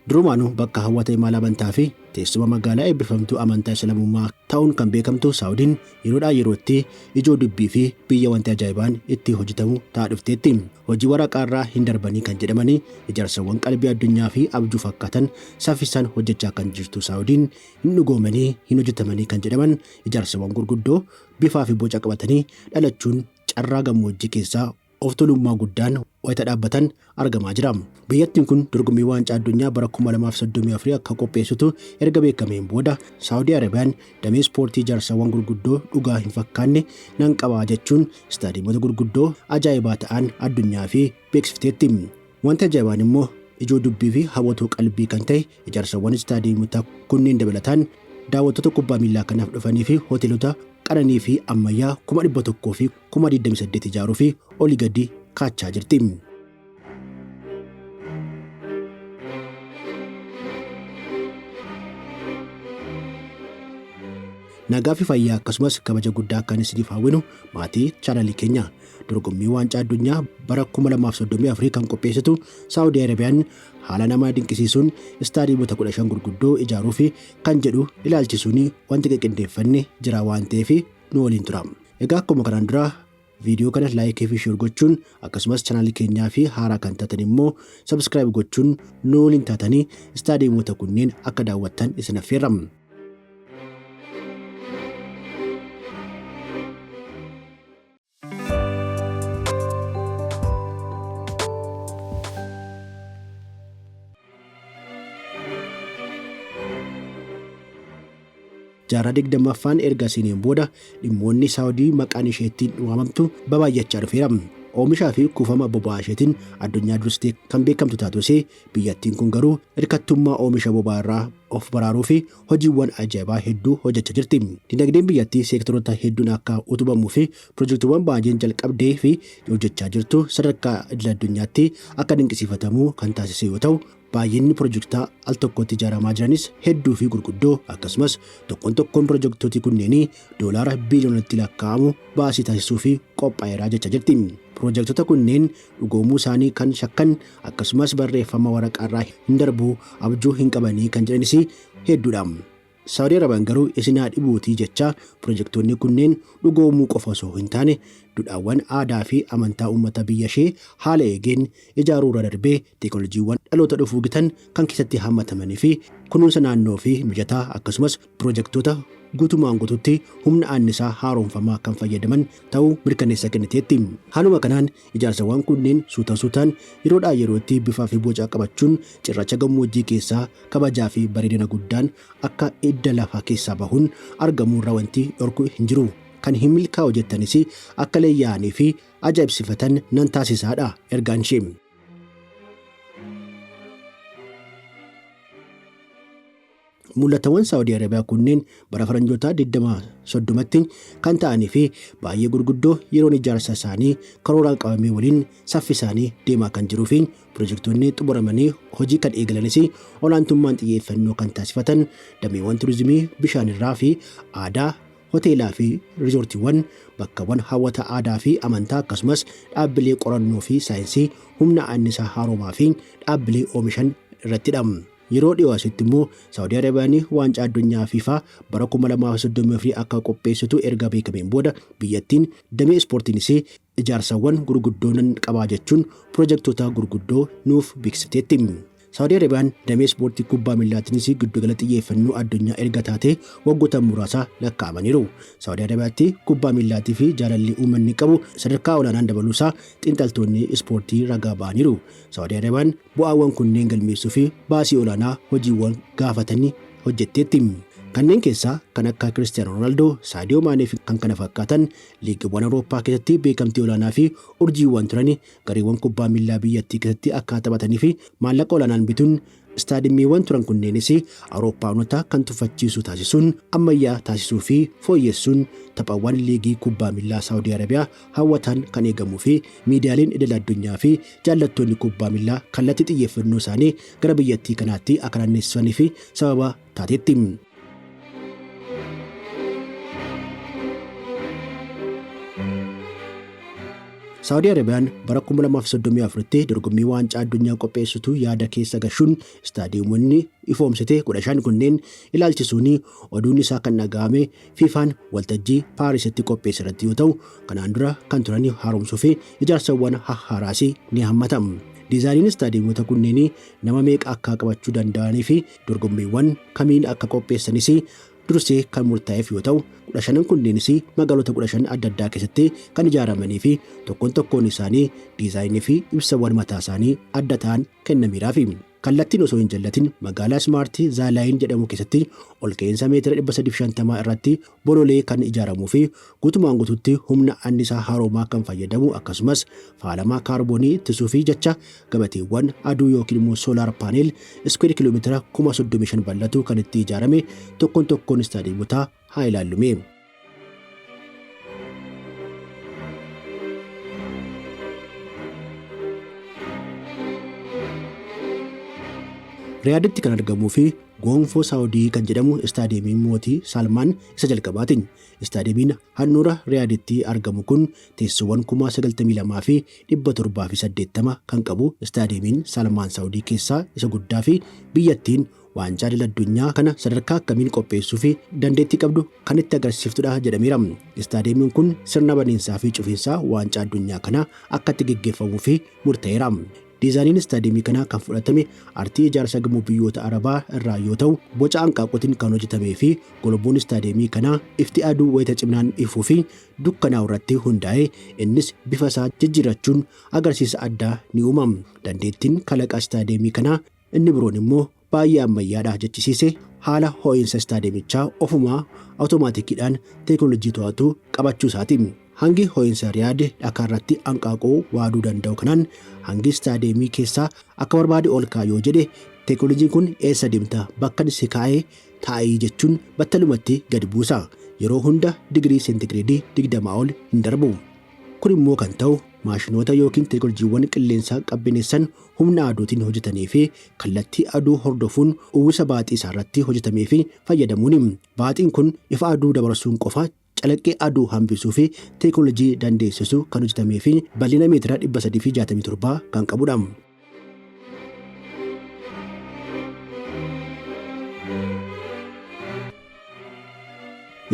Durumaanuu bakka hawwata imala amantaa fi teessuma magaalaa eebbifamtuu amantaa Islaamummaa ta'uun kan beekamtu Saawudiin yeroodhaa yerootti ijoo dubbii fi biyya wanti ajaa'ibaan itti hojjetamu ta'aa dhufteetti. Hojii waraqaarraa hin darbanii kan jedhamanii ijaarsawwan qalbii addunyaa fi abjuu fakkaatan saffisaan hojjechaa kan jirtu Saawudiin hin dhugoomanii hin hojjetamanii kan jedhaman ijaarsawwan gurguddoo bifaa fi boca qabatanii dhalachuun carraa gammoojjii keessaa of tuulummaa guddaan wayita dhaabbatan argamaa jira. Biyyattiin kun dorgommii waancaa addunyaa bara 2034 akka qopheessitu erga beekameen booda Saawudii Arabiyaan damee ispoortii ijaarsawwan gurguddoo dhugaa hin fakkaanne nan qabaa jechuun istaadiyoomota gurguddoo ajaa'ibaa ta'an addunyaa fi beeksifteetti. Wanti ajaa'ibaan immoo ijoo dubbii fi hawwatoo qalbii kan ta'e ijaarsawwan istaadiyoomota kunneen dabalataan daawwattoota kubbaa miillaa kanaaf dhufanii fi hoteelota qananii fi ammayyaa 128,000 ijaaruu fi olii gadi kaachaa jirti. Nagaa fi fayyaa akkasumas kabaja guddaa akkaan isiniif hawwinu maatii chaanalii keenya dorgommii waancaa addunyaa bara 2034 kan qopheessitu Saawudii Arabiyaan haala nama dinqisiisuun istaadiyoomota 15 gurguddoo ijaaruu fi kan jedhu ilaalchisuun wanti qindeeffanne jira waan ta'eef nu waliin tura. Egaa akkuma kanaan dura viidiyoo kana like fi share gochuun akkasumas chaanalii keenyaa fi haaraa kan taatan immoo subscribe gochuun nu waliin taatanii istaadiyoomota kunneen akka daawwattan isin affeerra. Jaarraa 20ffaan erga seeneen booda dhimmoonni Saawudii maqaan isheettiin waamamtu babaay'achaa dhufeera. Oomishaa fi kuufama boba'aa isheetiin addunyaa dursitee kan beekamtu taatus biyyattiin kun garuu hirkattummaa oomisha boba'aa irraa of baraaruu fi hojiiwwan ajaa'ibaa hedduu hojjechaa jirti. Dinagdeen biyyattii seektaroota hedduun akka utubamuu fi pirojektiiwwan baay'een jalqabdee fi hojjechaa jirtu sadarkaa idil addunyaatti akka dinqisiifatamu kan taasise yoo ta'u, baay'inni pirojektaa al tokkotti ijaaramaa jiranis hedduu fi gurguddoo akkasumas tokkoon tokkoon pirojektooti kunneenii doolaara biiliyoonatti lakkaa'amu baasii taasisuu fi qophaa'eera jechaa jirti. Pirojektoota kunneen dhugoomuu isaanii kan shakkan akkasumas barreeffama waraqaarraa hin darbu abjuu hin qabanii kan jedhanis hedduudha. Saawudii Arabiyaan garuu isin haa dhibuutii jecha pirojektoonni kunneen dhugoomuu qofa osoo hin taane duudhaawwan aadaa fi amantaa uummata biyya ishee haala eegeen ijaaruurra darbee teekinooloojiiwwan dhaloota dhufuu gitan kan keessatti hammatamanii fi kunuunsa naannoo fi mijataa akkasumas pirojektoota guutumaan guutuutti humna annisaa haaromfamaa kan fayyadaman ta'uu mirkaneessa kenniteetti. Haaluma kanaan ijaarsawwan kunneen suuta suutaan yeroodhaa yerootti bifaa fi boca qabachuun cirracha gammoojjii keessaa kabajaa fi bareedina guddaan akka idda lafaa keessaa bahuun argamuurra wanti dhorku hin jiru. Kan hin milkaa'u jettanis akka leeyyaa'anii fi ajaa'ibsifatan nan taasisaadha ergaan ishee. Mul'atawwan Saawudii Arabiyaa kunneen bara faranjootaa 2030tti kan ta'anii fi baay'ee gurguddoo yeroon ijaarsa isaanii karooraan qabamee waliin saffisaanii deemaa kan jiruu fi pirojektoonni xumuramanii hojii kan eegalanis olaantummaan xiyyeeffannoo kan taasifatan dameewwan turizimii bishaanirraa fi aadaa, hoteelaa fi riizoortiiwwan, bakkawwan hawwata aadaa fi amantaa akkasumas dhaabbilee qorannoo fi saayinsii humna annisaa haaromaa fi dhaabbilee oomishan irrattidha. Yeroo dhiyoo asitti immoo Saawudii Arabiyaan waancaa addunyaa FIFA bara 2034 akka qopheessitu erga beekameen booda biyyattiin damee ispoortiinis ijaarsawwan gurguddoo nan qabaa jechuun pirojektoota gurguddoo nuuf beeksifteetti. Saawudii Arabiyaan damee ispoortii kubbaa miillaatiinis giddugala xiyyeeffannoo addunyaa erga taatee waggoota muraasa lakkaa'amaniiru. Saawudii Arabiyaatti kubbaa miillaatii fi jaalalli uummanni qabu sadarkaa olaanaan dabaluusaa xiinxaltoonni ispoortii ragaa ba'aniiru. Saawudii Arabiyaan bu'aawwan kunneen galmeessuu fi baasii olaanaa hojiiwwan gaafatanii hojjetteetti. Kanneen keessaa kan akka Kiristiyaanoo Roonaaldoo, Saadiyoo Maanee fi kan kana fakkaatan liigiiwwan Awurooppaa keessatti beekamtii olaanaa fi urjiiwwan turan gareewwan kubbaa miillaa biyyattii keessatti akka taphatanii fi maallaqa olaanaan bituun istaadiyumiiwwan turan kunneenis Awurooppaanota kan tuffachiisu taasisuun ammayyaa taasisuu fi fooyyessuun taphawwan liigii kubbaa miillaa Saawudii Arabiyaa hawwataan kan eegamuu fi miidiyaaleen idil addunyaa fi jaallattoonni kubbaa miillaa kallattii xiyyeeffannoo isaanii gara biyyattii kanaatti akka naanneessanii fi sababa taateetti. Saawudii Arabiyaan bara 2034tti dorgommii waancaa addunyaa qopheessitu yaada keessa gashuun istaadiyeemonni ifoomsite 15 kunneen ilaalchisuun oduun isaa kan dhaga'ame FIFAn waltajjii Paarisitti qopheesse irratti yoo ta'u, kanaan dura kan turan haaromsuu fi ijaarsawwan hahhaaraas ni hammata. Diizaayiniin istaadiyeemota kunneenii nama meeqa akka qabachuu danda'anii fi dorgommiiwwan kamiin akka qopheessanis dursee kan murtaa'eef yoo ta'u, 15n kunneenis magaalota 15 adda addaa keessatti kan ijaaramanii fi tokkoon tokkoon isaanii diizaayinii fi ibsawwan mataa isaanii adda ta'an kennameeraafi. Kallattiin osoo hin jallatin magaalaa Ismaartii Zaalaayin jedhamu keessatti ol ka'iinsa meetira 350 irratti bololee kan ijaaramuu fi guutumaan guutuutti humna annisaa haaroomaa kan fayyadamu, akkasumas faalamaa kaarboonii ittisuu fi jecha gabateewwan aduu yookiin immoo solar panel iskuweer kiiloomeetira 35,000 bal'atu kan itti ijaarame tokkoon tokkoon istaadiyeemotaa haa ilaallume. Riyaaditti kan argamuu fi gonfoo Saawudii kan jedhamu istaadiyeemiin mootii Salmaan isa jalqabaatiin. Istaadiyeemiin handhuura Riyaaditti argamu kun teessoowwan 92,780 kan qabu istaadiyeemiin Salmaan Saawudii keessaa isa guddaa fi biyyattiin waancaa idil addunyaa kana sadarkaa akkamiin qopheessuu fi dandeettii qabdu kan itti agarsiiftudha jedhameera. Istaadiyeemiin kun sirna baniinsaa fi cufiinsaa waancaa addunyaa kanaa akka itti geggeeffamuu fi murtaa'eera. Diizaayiniin istaadiyeemii kanaa kan fudhatame artii ijaarsa gamoo biyyoota Arabaa irraa yoo ta'u, boca hanqaaquutiin kan hojjetamee fi golboon istaadiyeemii kanaa ifti aduu wayita ciminaan ifuu fi dukkanaa'u irratti hundaa'ee innis bifa isaa jijjiirrachuun agarsiisa addaa ni uuma. Dandeettiin kalaqa istaadiyeemii kanaa inni biroon immoo baay'ee ammayyaadha jechisiise haala ho'iinsa istaadiyeemichaa ofumaa awutomaatikiidhaan teeknooloojii to'atu qabachuu isaati. Hangi ho'iinsa Riyaad dhakaarratti hanqaaquu waaduu danda'u kanaan hangi istaadiyeemii keessaa akka barbaade ol ka'a yoo jedhe, teeknooloojiin kun eessa deemta, bakkan si kaa'ee taa'ii jechuun battalumatti gadi buusa. Yeroo hunda digirii seentigireedii 20 ol hin darbu. Kun immoo kan ta'u maashinoota yookiin teeknooloojiiwwan qilleensa qabbaneessan humna aduutiin hojjetanii fi kallattii aduu hordofuun uwwisa baaxii isaarratti hojjetamee fi fayyadamuuni. Baaxiin kun ifa aduu dabarsuun qofa calaqqee aduu hambisuu fi teeknooloojii dandeessisu kan hojjetamee fi bal'ina meetira 367 kan qabudha.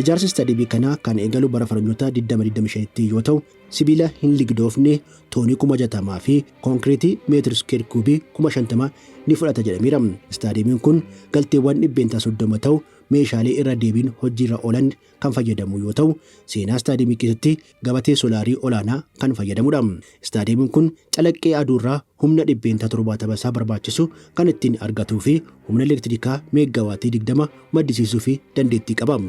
Ijaarsi istaadiyeemii kanaa kan eegalu bara faranjoota 2025tti yoo ta'u, sibiila hin ligdoofne toonii 60,000 fi konkiriitii meetir iskeer kuubii 50,000 ni fudhata jedhameera. Istaadiyeemiin kun galteewwan 30% ta'u meeshaalee irra deebiin hojiirra oolan kan fayyadamu yoo ta'u, seenaa istaadiyeemii keessatti gabatee soolaarii olaanaa kan fayyadamudha. Istaadiyeemiin kun calaqqee aduurraa humna 70% isaa barbaachisu kan ittiin argatuu fi humna elektirikaa meeggawaatii 20 maddisiisuu fi dandeettii qaba.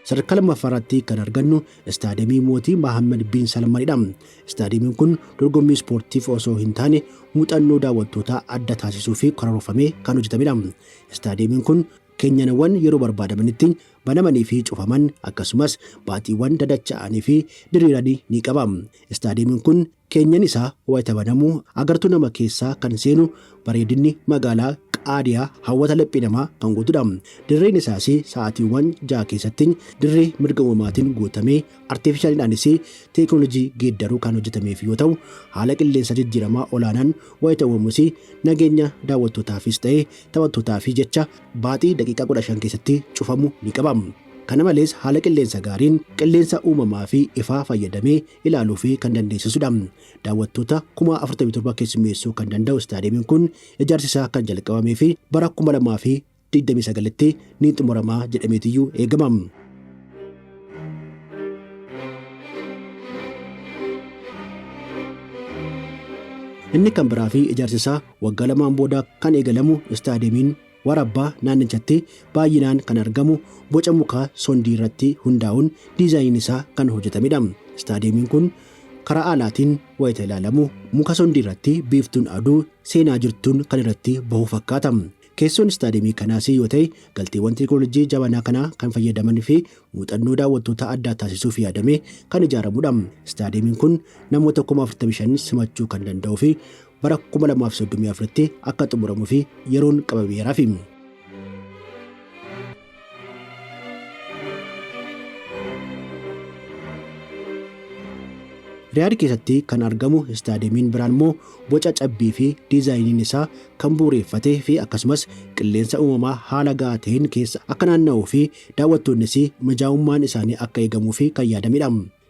Sadarkaa lammaffaarratti kan argannu istaadiyeemii mootii Mohaammed bin Salmaanidha. Istaadiyeemiin kun dorgommii ispoortiif osoo hin taane muuxannoo daawwattootaa adda taasisuu fi karoorfamee kan hojjetamedha. Istaadiyeemiin kun keenyanawwan yeroo barbaadamanitti banamanii fi cufaman, akkasumas baaxiiwwan dadacha'anii fi diriiranii ni qaba. Istaadiyeemiin kun keenyan isaa wayita banamu agartuu nama keessaa kan seenu bareedinni magaalaa Qaadiyaa hawwata laphee namaa kan guutudha. Dirreen isaas sa'aatiiwwan 6 keessatti dirree mirga uumamaatiin guutamee arteefishaaliidhaanis teeknooloojii geeddaruu kan hojjetameef yoo ta'u, haala qilleensa jijjiiramaa olaanaan wayita uumamus nageenya daawwattootaafis ta'e taphattootaaf jecha baaxii daqiiqaa 15 keessatti cufamu ni qaba. Kana malees haala qilleensa gaariin qilleensa uumamaa fi ifaa fayyadamee ilaaluu fi kan dandeessisudha. Daawwattoota 47,000 keessummeessuu kan danda'u istaadiyeemiin kun ijaarsi isaa kan jalqabamee fi bara 2029tti ni xumuramaa jedhameetiyyuu eegama. Inni kan biraa fi ijaarsi isaa waggaa lamaan booda kan eegalamu istaadiyeemiin Warabbaa naannichatti baay'inaan kan argamu boca mukaa sondii irratti hundaa'uun diizaayiniin isaa kan hojjetamedha. Istaadiyeemiin kun karaa alaatiin wayita ilaalamu muka sondii irratti biiftuun aduu seenaa jirtuun kan irratti bahu fakkaata. Keessoon istaadiyeemii kanaas yoo ta'e galteewwan teeknooloojii jabanaa kanaa kan fayyadaman fi muuxannoo daawwattoota addaa taasisuuf yaadamee kan ijaaramudha. Istaadiyeemiin kun namoota 45,000 simachuu kan danda'uu fi bara 2034tti akka xumuramuu fi yeroon qabameeraafi. Riyaad keessatti kan argamu istaadiyeemiin biraan immoo boca cabbii fi diizaayiniin isaa kan bu'uureffatee fi akkasumas qilleensa uumamaa haala gahaa ta'een keessa akka naanna'uu fi daawwattoonnis mijaa'ummaan isaanii akka eegamuu fi kan yaadamedha.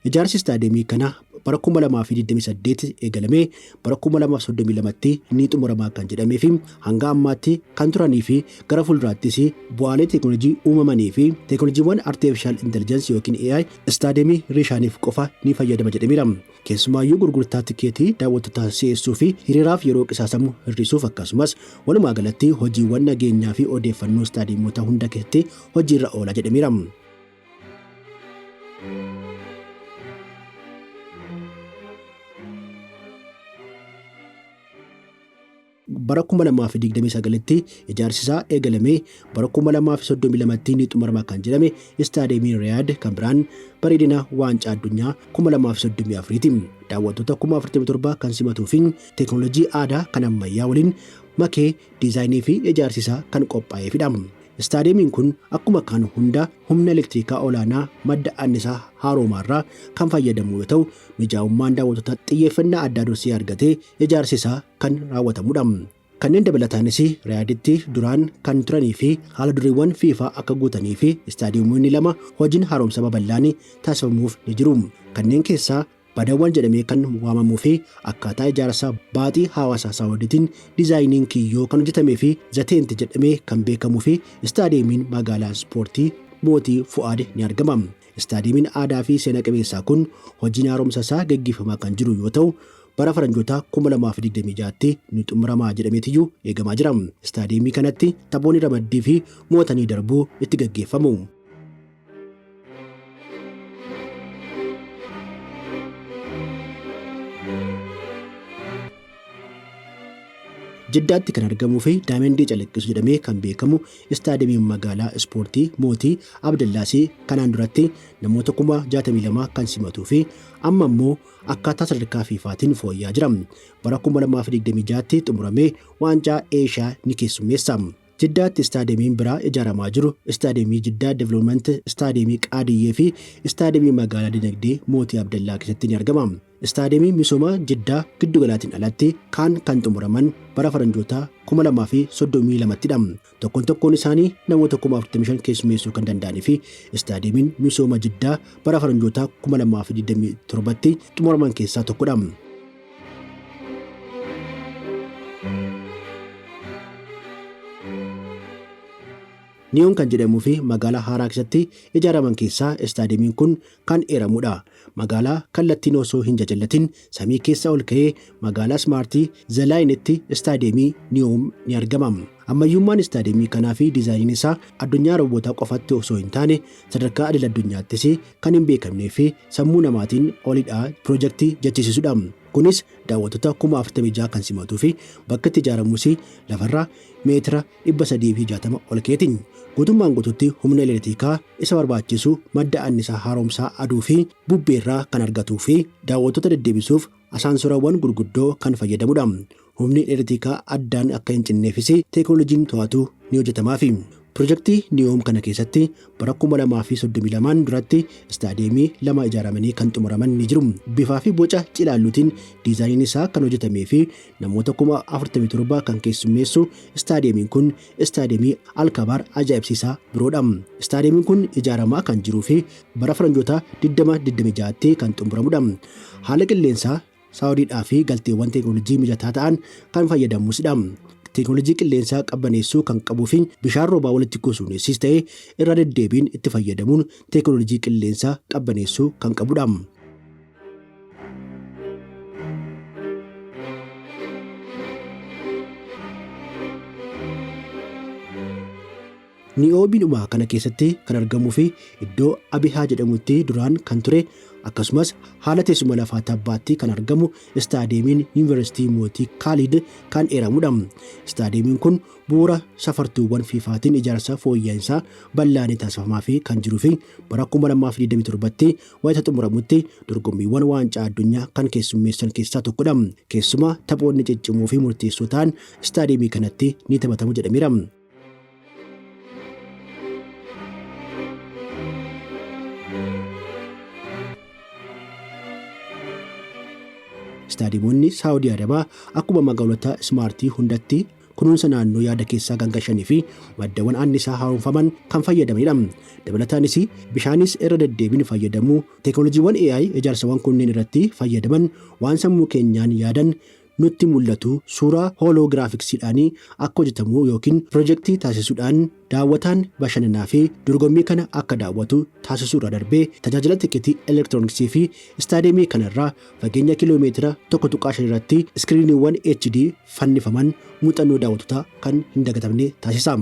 Ijaarsi istaadiyeemii kana bara 2028 eegalamee bara 2032tti ni xumurama kan jedhamee fi hanga ammaatti kan turanii fi gara fuulduraattis bu'aalee teekinooloojii uumamanii fi teekinooloojiiwwan artificial intelligence yookiin AI istaadiyeemii Riishaaniif qofa ni fayyadama jedhameera. Keessumaayyuu gurgurtaa tikeetii daawwattoota si'eessuu fi hiriiraaf yeroo qisaasamu hir'isuuf, akkasumas walumaa galatti hojiiwwan nageenyaa fi odeeffannoo istaadiyeemota hunda keessatti hojiirra oola jedhameera. Bara 2029tti ijaarsi isaa eegalamee bara 2032tti ni xumurama kan jedhame istaadiyeemiin Riyaad kan biraan bareedina waancaa addunyaa 2034ti. Daawwattoota 47,000 kan simatuu fi teekinooloojii aadaa kan ammayyaa waliin makee diizaayinii fi ijaarsi isaa kan qophaa'eefidha. Istaadiyeemiin kun akkuma kan hunda humna elektirikaa olaanaa madda annisaa haaroomaarraa kan fayyadamu yoo ta'u, mijaa'ummaan daawwattoota xiyyeeffannaa addaa dursee argatee ijaarsi isaa kan raawwatamudha. Kanneen dabalataanis Riyaaditti duraan kan turanii fi haala dureewwan FIFA akka guutanii fi istaadiyeemonni lama hojiin haaromsa babal'aan taasifamuuf ni jiru. Kanneen keessaa Badawwan jedhamee kan waamamuu fi akkaataa ijaarsa baaxii hawaasaa Saawudiitiin diizaayiniin kiyyoo kan hojjetamee fi Zateent jedhamee kan beekamuu fi istaadiyeemiin magaalaa ispoortii Mootii Fu'aad ni argama. Istaadiyeemiin aadaa fi seena qabeessaa kun hojiin haaromsa isaa gaggeeffamaa kan jiru yoo ta'u, bara faranjoota 2026tti ni xumurama jedhameetiyyuu eegamaa jira. Istaadiyeemii kanatti taphoonni ramaddii fi mo'atanii darbuu itti gaggeeffamu. Jiddaatti kan argamuu fi daayimandii calaqqisu jedhamee kan beekamu istaadiyeemiin magaalaa ispoortii Mootii Abdallaasii kanaan duratti namoota 62,000 kan simatuu fi amma immoo akkaataa sadarkaa FIFAtiin fooyya'aa jira. Bara 2026tti xumuramee waancaa Eeshiyaa ni keessummeessa. Jiddaatti istaadiyeemiin biraa ijaaramaa jiru Istaadiyeemii Jiddaa Development, Istaadiyeemii Qaadiyyee fi Istaadiyeemii Magaalaa Dinagdee Mootii Abdallaa keessatti ni argama. Istaadiyeemii misooma Jiddaa giddugalaatiin alatti kaan kan xumuraman bara faranjootaa 2032ttidha. Tokkoon tokkoon isaanii namoota 45,000 keessummeessuu kan danda'anii fi istaadiyeemiin misooma Jiddaa bara faranjootaa 2027tti xumuraman keessaa tokkodha. Niyoon kan jedhamuu fi magaalaa haaraa keessatti ijaaraman keessaa istaadiyeemiin kun kan eeramudha. Magaalaa kallattiin osoo hin jajallatin samii keessa ol ka'ee magaalaa ismaartii Zalaayinitti istaadiyeemii Niyoom ni argama. Ammayyummaan istaadiyeemii kanaa fi diizaayiniin isaa addunyaa Arabootaa qofatti osoo hin taane sadarkaa idil addunyaattis kan hin beekamnee fi sammuu namaatiin olidha piroojaktii jechisiisudha. Kunis daawwattoota 46,000 kan simatuu fi bakka itti ijaaramus lafarraa meetira 360 ol ka'eeti. Guutummaan guutuutti humna elektirikaa isa barbaachisu madda annisaa haaromsaa aduu fi bubbeerraa kan argatuu fi daawwattoota deddeebisuuf asaansorawwan gurguddoo kan fayyadamudha. Humni elektirikaa addaan akka hin cinneefis teekinooloojiin to'atu ni hojjetamaafi. Pirojektii Niyoom kana keessatti bara 2032 duratti istaadiyeemii lama ijaaramanii kan xumuraman ni jiru. Bifaa fi boca cilaalluutiin diizaayiniin isaa kan hojjetamee fi namoota 47,000 kan keessummeessu istaadiyeemiin kun istaadiyeemii Alkabaar ajaa'ibsiisaa biroodha. Istaadiyeemiin kun ijaaramaa kan jiruu fi bara faranjoota 2026tti kan xumuramudha. Haala qilleensaa Saawudiidhaa fi galteewwan teekinooloojii mijataa ta'an kan fayyadamuusidha. Teekinooloojii qilleensaa qabbaneessuu kan qabuu fi bishaan roobaa walitti kuusuunis ta'e irra deddeebiin itti fayyadamuun teekinooloojii qilleensaa qabbaneessuu kan qabudha. Ni'oobiidhuma kana keessatti kan argamuu fi iddoo Abihaa jedhamutti duraan kan ture, akkasumas haala teessuma lafaa tabbaatti kan argamu istaadiyeemiin Yuunivarsiitii Mootii Kaaliid kan eeramudha. Istaadiyeemiin kun bu'uura safartuuwwan FIFAtiin ijaarsa fooyya'insaa bal'aan taasifamaafii kan jiruu fi bara 2027tti wayita xumuramutti dorgommiiwwan waancaa addunyaa kan keessummeessan keessaa tokkodha. Keessumaa taphoonni ciccimoo fi murteessoo ta'an istaadiyeemii kanatti ni taphatamu jedhameera. Istaadiyeemonni Saawudii Arabiyaa akkuma magaalota ismaartii hundatti kunuunsa naannoo yaada keessaa kan gashanii fi maddawwan annisaa haaromfaman kan fayyadamanidha. Dabalataanis bishaanis irra deddeebiin fayyadamuu, teekinooloojiiwwan AI ijaarsawwan kunneen irratti fayyadaman waan sammuu keenyaan yaadan nutti mul'atu suuraa hooloogiraafiksiidhaan akka hojjetamu yookiin pirojektii taasisuudhaan daawwataan bashannanaa fi dorgommii kana akka daawwatu taasisuu irra darbee tajaajila tikeetii elektirooniksii fi istaadiyeemii kanarraa fageenya kiiloomeetira 1.5 irratti iskiriiniiwwan HD fannifaman muuxannoo daawwattotaa kan hin dagatamne taasisa.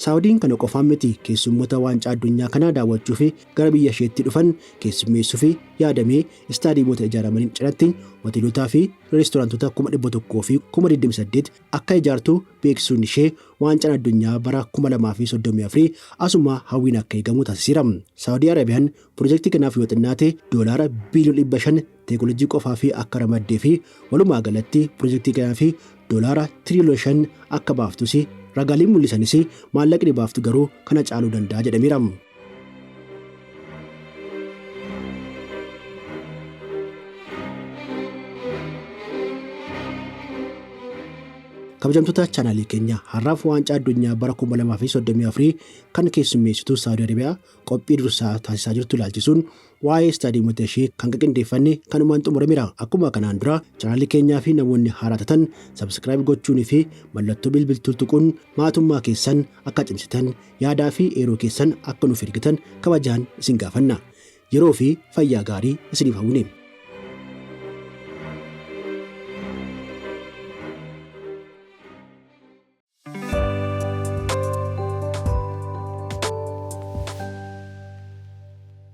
Saawudiin kana qofaan miti, keessummoota waancaa addunyaa kana daawwachuu fi gara biyya isheetti dhufan keessummeessuu fi yaadamee istaadiyeemota ijaaramaniin cinatti hoteelotaa fi reestoraantota 128,000 akka ijaartu beeksisuun ishee waancaan addunyaa bara 2034 asuma hawwiin akka eegamu taasiseera. Saawudii Arabiyaan pirojektii kanaaf yoo xinnaate doolaara biiliyoona 500 teekinooloojii qofaa fi akka ramaddee fi walumaa galatti pirojektii kanaaf doolaara tiriliyoona 5 akka baaftus ragaaleen mul'isanis maallaqni baaftu garuu kana caaluu danda'a jedhameera. Kabajamtoota chaanaalii keenya, har'aaf waancaa addunyaa bara 2034 kan keessummeessitu Saawudii Arabiyaa qophii dursaa taasisaa jirtu ilaalchisuun waa'ee istaadiyeemota ishee kan qindeeffanne kanumaan xumurameera. Akkuma kanaan dura chaanaalii keenyaa fi namoonni haaraa taatan subscribe gochuunii fi mallattoo bilbiltuu tuquun maatummaa keessan akka cimsitan, yaadaa fi eeroo keessan akka nuuf ergitan kabajaan isin gaafanna. Yeroo fi fayyaa gaarii isiniif hawwine.